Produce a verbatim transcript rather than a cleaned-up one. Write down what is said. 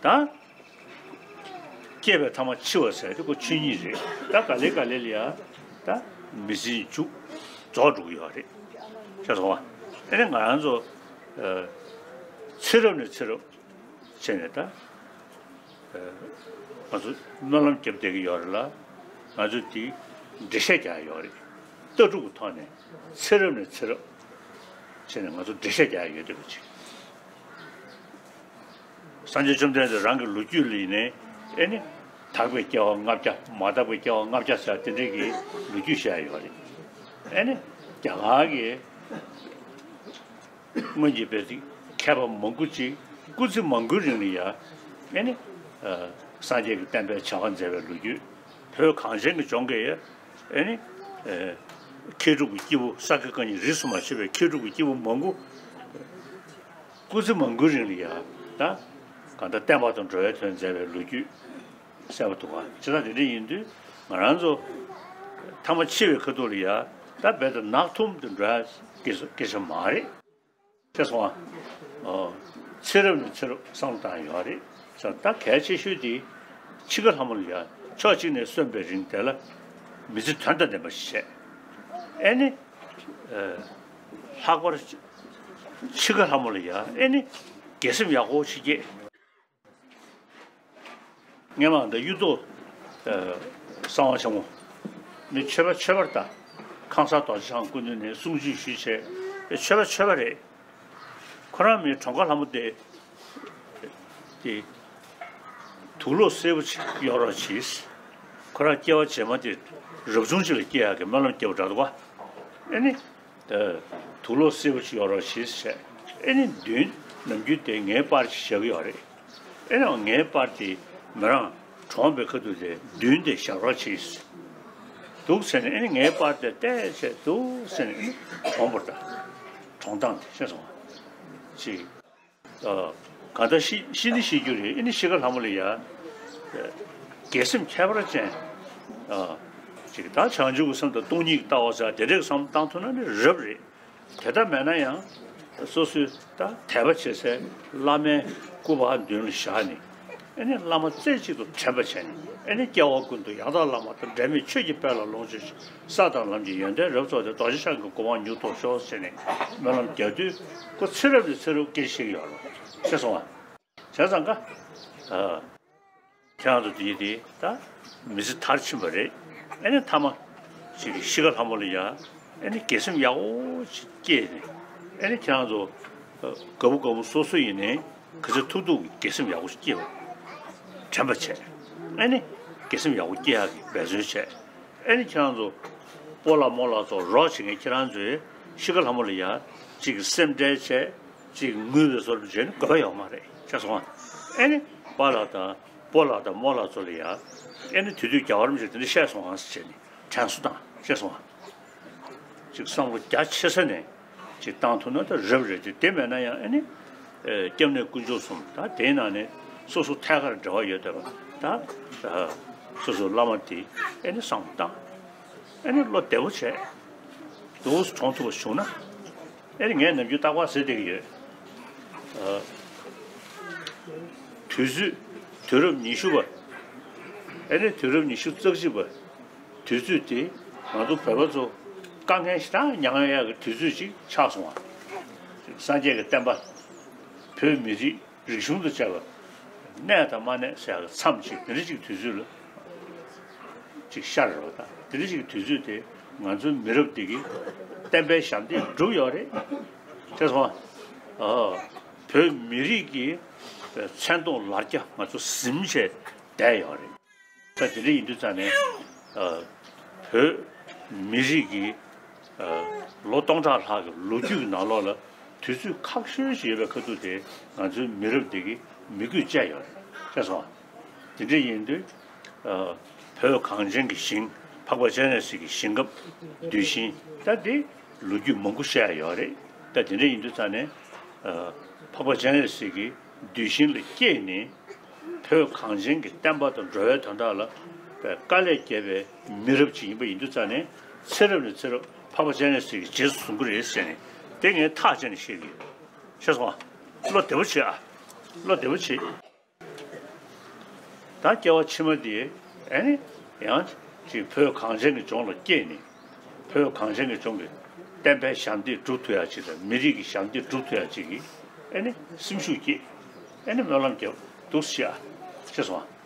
ད། སྐྱེས་པའི་ཐ་མ་འཆི་བ་ཟེར་དེ་ཁོ་ཆོས་ཉིད་རེད། ད་ག་ལེ་ག་ལེ་ལ་ཡ། ད་མི་ཚེའི་མཇུག་རྫོགས་འགྲོ་གི་ཡོད་རེད། ཤེས་སོང་བ། ཨེ་ནི་ང་རང་ཚོ། ཚེ་རབས་ནས་ཚེ་རབས་བྱས་ནས་ད། ང་ཚོ་སྨོན་ལམ་བརྒྱབ་བསྡད་ཀྱི་ཡོད་རེད་ལ། ང་ཚོ་དེ་འགྲེལ་བཤད་རྒྱག་ཡ་ཡོད་རེད། ལྟ་གྲུབ་ཀྱི་ཐོག་ནས་ཚེ་རབས་ནས་ཚེ་རབས་བྱས་ནས་ང་ཚོ་འགྲེལ་བཤད་རྒྱག་ཡ་ཡོད་བསྡད་པ་ཅིག་སངས་རྒྱས་བཅོམ་ལྡན་འདས་རང་གི་ལོ་རྒྱུས་ལ་ཡིན་ནའི་ཨེ་ནི། དག་པའི་སྐྱེ་བ་ལྔ་བརྒྱ། མ་དག་པའི་སྐྱེ་བ་ལྔ་བརྒྱ་ཟེར་དེ་འདྲའི་གི་ལོ་རྒྱུས་བཤད་ཡོད་རེད། ཨེ་ནི། རྒྱ་གར་གྱི་སྔོན་གྱི་བོད་ཀྱི་མཁས་པ་མང་པོ་ཅིག་སྐུ་ཚེ་མང་པོའི་རིང་ལ་ཡ། ཨེ་ནི། སངས་རྒྱས་ཀྱི་བསྟན་པའི་བྱ་བ་མཛད་པའི་ལོ་རྒྱུས། བོད་གངས་ཅན་གྱི་ལྗོངས་ཀྱི་ཨེ་ནི། མཁས་གྲུབ་ཀྱི་སྐྱེས་བུ་ས་དགེ་བཀའ་རྙིང་རིས་སུ་མ་ཆད་པའི་མཁས་གྲུབ་ཀྱི་སྐྱེས་བུ་མང་པོ། སྐུ་ཚེ་མང་པོའི་རིང་ལ་ཡ། ད། གང་ལྟར་བསྟན་པ་དང་འགྲོ་བའི་དོན་མཛད་པའི་ལོ་རྒྱུས་གསལ་པོ་འདུག་ག་བྱས་ཙང་དེ་འདྲ་ཡིན་དུས་ང་རང་ཚོ་ཐ་མ་འཆི་བའི་ཁ་ཐུག་ལ་ཡ། ད་རྦད་དེ་ནག་ཐུམ་དུ་འགྲོ་ཡ་སྐད་ཆ་སྐད་ཆ་མ་རེད། ཤེས་སོང་ཨ། ཚེ་རབས་ནས་ཚེ་རབས་བསམ་བློ་བཏང་ཡོད་རེད། ད་གལ་ཆེ་ཤོས་དེ་འཆི་ཁ་ལྷ་མོ་ལ་ཡ་ཕྱོགས་གཅིག་ནས་གསོན་པའི་རིང་དེ་ལ་མི་ཚེ་དོན་དང་ལྡན་པ་ཞིག་བྱས། ཨེ་ནི། ལྷག་པར་འཆི་ཁ་ལྷ་མོ་ལ་ཡ་ཨེ་ནི་དགེ་སེམས་ཡག་པོ་ཞིག་སྐྱེས། སྔས་མ་འདི་གཡུ་ཐོག་གསང་བ་ཆེན་མོ། མི་ཆོས་པ་ཆོས་པར་ལྟ། ཁང་གསར་རྡོ་རྗེ་འཆང་སྐུ་མདུན་ནས་གསུང་ཆོས་ཞུས་བྱས་ཆོས་པ་ཆོས་པ་རེད། ཁོ་རང་མི་གྲོངས་ཁ་ལྷ་མོ་དེ། དེ། དུག་ལོག་སེར་པོ་ཅིག་གཡོག་རོགས་གྱིས། ཁོ་རང་སྐྱེ་བ་རྗེས་མ་དེ་རབ་བྱུང་ཅིག་ལ་སྐྱེ་ཡག་གི་སྨོན་ལམ་བརྒྱབ་པ་འདྲ་འདུག་ག་ཨེ་ནི། དུག་ལོག་སེར་པོ་ཅིག་གཡོག་རོགས་གྱིས་བྱས། ཨེ་ནི་མདུན་ནམ་རྒྱུན་དེ་ངའི་པར་ཅིག་བཞག་གི་ཡོད་རེད། ཨེ་ནི་ངའི་པར་དེ་མི་རང་གྲོངས་པའི་ཁ་ཐུག་དེ་མདུན་དེ་བཞག་རོགས་གྱིས། འདུག་ཟེར་ནས་ཨེ་ནི་ངའི་པར་དེ་བལྟས་བྱས་འདུག་ཟེར་ནས་ཨེ་ནི་གྲོངས་པར་ད། གྲོངས་སྟངས་དེ་ཤེས་སོང་ང་། ཅིག་གང་ལྟར་ཤི་ཤི་ནི་ཤི་རྒྱུ་རེད། ཨེ་ནི་ཤི་ཁ་ལྷ་མོ་ལ་ཡ། དགེ་སེམས་ཁྱད་པར་ཅན། ཅིག་ད་བྱང་ཆུབ་ཀྱི་སེམས་དང་སྟོང་ཉིད་ཀྱི་ལྟ་བ་ཟེར་དེ་འདྲའི་བསམ་བློ་བཏང་ཐུབ་ན་ནི་རབ་རེད། དེ་ལྟར་མེད་ན་ཡང་སོ་སོའི་ད་དད་པ་བྱེད་སའི་བླ་མའི་སྐུ་པར་མདུན་ལ་བཞག་ནས་ཨེ་ནི་བླ་མ་རྩེ་གཅིག་ཏུ་དྲན་པ་བྱས་ནས་ཨེ་ནི་སྐྱེ་བ་ཀུན་ཏུ་ཡང་དག་བླ་མ་དང་འབྲལ་མེད་ཆོས་ཀྱི་དཔལ་ལ་ལོངས་སྤྱོད་ཅིང་ས་དང་ལམ་གྱི་ཡོན་ཏན་རབ་རྫོགས་ཏེ་རྡོ་རྗེ་འཆང་གི་གོ་འཕང་མྱུར་ཐོབ་ཤོག་ཟེར་ནས་སྨོན་ལམ་རྒྱག་དུས་ཁོ་ཚེ་རབས་ནས་ཚེ་རབས་སྐད་ཆ་བཤད་ཀྱི་ཡོད་རེད། ཤེས་སོང་ང་། བྱས་ཙང་ཀ་ཨ། ཁྱེད་རང་ཚོ་དེ་དེ་ད་མི་ཚེ་མཐར་ཕྱིན་པ་རེད། ཨེ་ནི་མཐའ་མ་ཅིག་གི་ཤི་ཁ་ལྷ་མོ་ལ་ཡ་ཨེ་ནི་དགེ་སེམས་ཡག་པོ་ཅིག་སྐྱེས་ནས་ཨེ་ནི་ཁྱེད་རང་ཚོ་དགའ་པོ་དགའ་མོ་སོ་སོ་ཡིན་ནའི་ག་ཚོད་ཐུབ་ཐུབ་ཀྱི་དགེ་སེམས་ཡག་པོ་ཅིག་སྐྱེས་པ་དྲན་པ་བྱས། ཨེ་ནི་དགེ་སེམས་ཡག་པོ་སྐྱེ་ཡག་གི་འབད་བརྩོན་བྱས། ཨེ་ནི་ཁྱེད་རང་ཚོ་སྤོ་ལགས་རྨོ་ལགས་ཚོ་རོགས་བྱེད་མཁན་ཁྱེད་རང་ཚོས་ཤི་ཁ་ལྷ་མོ་ལ་ཡ་ཅིག་སེམས་ཁྲལ་བྱས། ཅིག་ངུས་པའི་བཟོ་འདྲ་བྱས་ནས་དགོས་པ་ཡོད་མ་རེད། ཤེས་སོང་ང་། ཨེ་ནི་པཱ་ལགས་དང་སྤོ་ལགས་དང་རྨོ་ལགས་ཚོ་ལ་ཡ། ཨེ་ནི་དུས་དུས་རྒྱལ་བ་རིན་པོ་ཆེ་དེ་འདྲ་བཤད་སོང་ང་ཟེར་བྱས་ནས་དྲན་གསོ་དང་ཤེས་སོང་ང་། ཅིག་བསམ་བློ་རྒྱ་ཆེ་ས་ནས་ཅིག་བཏང་ཐུབ་ན་ད་རབ་རེད་དེ། དེ་མེད་ན་ཡང་ཨེ་ནི། སྐྱབས་གནས་དཀོན་མཆོག་གསུམ་ད་དེའི་ནང་ནས་སོ་སོ་ཐད་ཀར་འབྲེལ་བ་ཡོད་བསྡད་པ་ད། སོ་སོ་བླ་མ་དེ་ཨེ་ནི་བསམ་བློ་བཏང་། ཨེ་ནི་བློ་བདེ་པོ་བྱས། འདུག་གྲོངས་ཐུབ་པ་བྱུང་ན། ཨེ་ནི་ངས་ནམ་རྒྱུན་རྟག་པར་ཟེར་བསྡད་ཀྱི་ཡོད། ཨ། དུས་ཚོད་དུས་རབས་ཉི་ཤུ་པ། ཨེ་ནི་དུས་རབས་ཉི་ཤུ་རྩ་གཅིག་པ། དུས་ཚོད་དེ་ང་ཚོ་བོད་པ་ཚོ་དཀའ་ངལ་ཞེ་དྲག་མྱངས་ཡག་གི་དུས་ཚོད་ཅིག་ཆགས་སོང་བ། སངས་རྒྱས་ཀྱི་བསྟན་པ། བོད་མི་རིགས། རིག་གཞུང་དང་བཅས་པ། གནས་དང་མ་གནས་ཟེར་ཡག་མཚམས་ཅིག་དེ་འདྲ་ཅིག་དུས་ཚོད་ལ་ཅིག་ཤར་རེད་པ། ད་དེ་འདྲ་ཅིག་དུས་ཚོད་དེ་ང་ཚོའི་མི་རབས་འདི་གིས་བསྟན་པའི་ཞབས་འདེགས་བསྒྲུབས་ཡོད་རེད། ཤེས་སོང་ཨ། བོད་མི་རིགས་ཀྱི་མཚན་མཐོང་ལ་རྒྱ་ང་ཚོ་ཟིན་བྱས་བསྡད་ཡོད་རེད། ད་དེ་འདྲ་ཡིན་དུས་ཙང་ནས། ཨ། བོད་མི་རིགས་ཀྱི། ཨ། ལོ་སྟོང་ཕྲག་ལྷག་གི་ལོ་རྒྱུས་ཀྱི་ནང་ལོགས་ལ་དུས་ཚོད་ཁག་ཤོས་ཤིག་ཡོད་པའི་ཁ་ཐུག་དེ་ང་ཚོའི་མི་རབས་འདི་གིས་མི་གུས་བཅད་ཡོད་རེད། ཤེས་སོང་ཨ། དེ་འདྲ་ཡིན་དུས། ཨ། བོད་གངས་ཅན་གྱི་ཞིང་འཕགས་པ་སྤྱན་རས་གཟིགས་ཀྱི་ཞིང་ཁམས་གདུལ་ཞིང་ད་དེ་ལོ་རྒྱུས་མང་པོ་བཤད་ཡོད་རེད། ད་དེ་འདྲ་ཡིན་དུས་ཙང་ནས། ཨ། འཕགས་པ་སྤྱན་རས་གཟིགས་ཀྱི་གདུལ་ཞིང་ལ་སྐྱེས་ནས། བོད་གངས་ཅན་གྱི་བསྟན་པ་དང་འགྲོ་བའི་དོན་དག་ལ་དཀའ་ལས་བརྒྱབ་པའི་མི་རབས་ཅིག་ཡིན་པ་ཡིན་དུས་ཙང་ནས་ཚེ་རབས་ནས་ཚེ་རབས་འཕགས་པ་སྤྱན་རས་གཟིགས་ཀྱི་རྗེས་སུ་བཟུང་གི་རེད་ཟེར་ནས་དེ་ངས་ཐག་བཅད་ནས་བཤད་ཀྱི་ཡོད། ཤེས་སོང་ཨ། བློ་བདེ་པོ་བྱེད་ཨ། བློ་བདེ་པོ་བྱེད། ད་སྐྱེ་བ་ཕྱི་མ་དེ་ཨ་ནི་ཡང་ཅིག་བོད་གངས་ཅན་གྱི་ལྗོངས་ལ་སྐྱེས་ནས། བོད་གངས་ཅན་གྱི་ལྗོངས་ཀྱི་བསྟན་པའི་ཞབས་འདེགས་སྒྲུབ་ཐུབ་ཡ་ཅིག་དང་། མི་རིགས་ཀྱི་ཞབས་འདེགས་སྒྲུབ་ཐུབ་ཡ་ཅིག་གི་ཨ་ནི་སེམས་ཤུགས་སྐྱེད། ཨ་ནི་སྨོན་ལམ་རྒྱབ་འདུག་ཤག་ཅེས་སོང་